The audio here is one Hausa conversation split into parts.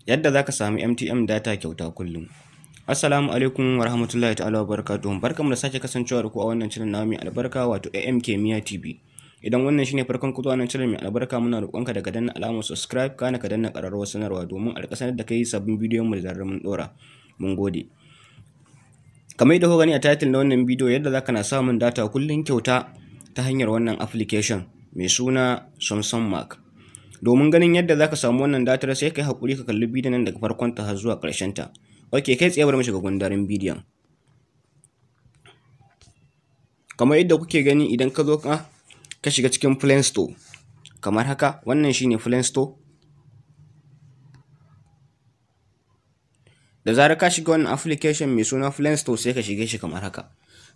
Yadda za ka sami MTN data kyauta kullum. Assalamu alaikum wa rahmatullahi ta'ala wa barakatuhu. Barkanmu da sake kasancewa da ku a wannan channel namu mai albarka, wato AM Kimiyya TV. Idan wannan shine farkon ku zuwa wannan channel mai albarka, muna roƙonka da ka danna alamar subscribe, kana ka danna ƙararrawar sanarwa domin a riƙa sanar da kai sabbin bidiyon mu da zarar mun ɗora. Mun gode. Kamar yadda kuka gani a title na wannan bidiyo, yadda za ka na samun data kullum kyauta ta hanyar wannan application mai suna Samsung Mark. Domin ganin yadda za ka samu wannan datar, sai kai haƙuri ka kalli bidiyon nan daga farkon ta har zuwa ƙarshen ta. Ok, kai tsaye bari mu shiga gundarin bidiyon. Kamar yadda kuke gani, idan ka zo ka shiga cikin Play Store kamar haka, wannan shine Play Store. Da zarar ka shiga wannan application mai suna Play Store, sai ka shige shi kamar haka.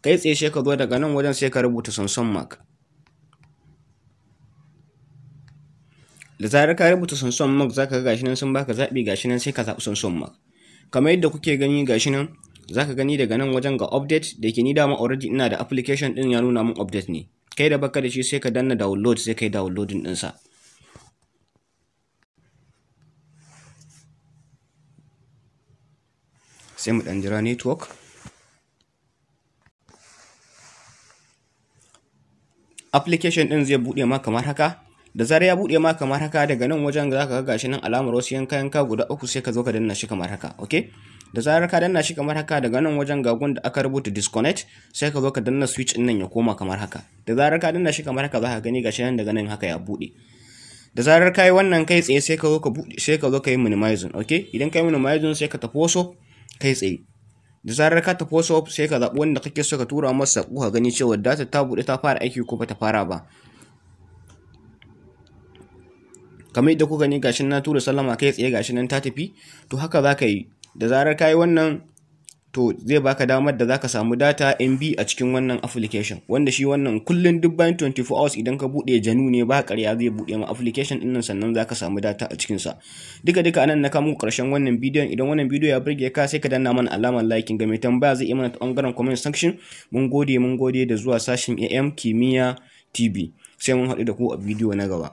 Kai tsaye sai ka zo daga nan wajen, sai ka rubuta Samsung Mark. Da zarar ka rubuta Samsung Mark, zaka ga gashi nan sun baka zaɓi, gashi nan, sai ka zaɓi Samsung Mark. Kamar yadda kuke gani, gashi nan, zaka gani daga nan wajen ga update. Da ke ni dama already ina da application din, ya nuna min update ne. Kai da baka da shi, sai ka danna download, sai kai downloading ɗinsa. Sai mu ɗan jira network. Application ɗin zai buɗe ma kamar haka. Da zarar ya buɗe ma kamar haka, daga nan wajen za ka ga gashi nan alamar wasu yanka yanka guda uku, sai ka zo ka danna shi kamar haka. Okay, da zarar ka danna shi kamar haka, daga nan wajen ga gun da aka rubuta disconnect, sai ka zo ka danna switch ɗin nan ya koma kamar haka. Da zarar ka danna shi kamar haka, za ka gani gashi nan daga nan haka ya buɗe. Da zarar ka yi wannan, kai tsaye sai ka zo ka buɗe, sai ka zo ka yi minimizing. Okay, idan ka yi minimizing, sai ka tafi WhatsApp kai tsaye. Da zarar ka tafi WhatsApp, sai ka zaɓi wanda kake so ka tura masa saƙo, ka gani cewa data ta buɗe, ta fara aiki ko ba ta fara ba. Kamar yadda kuka gani, gashin na tura sallama kai tsaye, gashi nan ta tafi. To, haka za ka yi. Da zarar ka yi wannan, to zai baka damar da za ka samu data MB a cikin wannan application, wanda shi wannan kullum duk bayan 24 hours idan ka buɗe, janu ne ba ƙarya, zai buɗe ma application ɗin nan, sannan za ka samu data a cikinsa. Duka duka anan na kawo muku ƙarshen wannan bidiyon. Idan wannan bidiyo ya burge ka, sai ka danna mana alamar liking. Ga mai tambaya, zai iya mana ta ɓangaren comment section. Mun gode, mun gode da zuwa sashin AM Kimiyya TV. Sai mun haɗu da ku a bidiyo na gaba.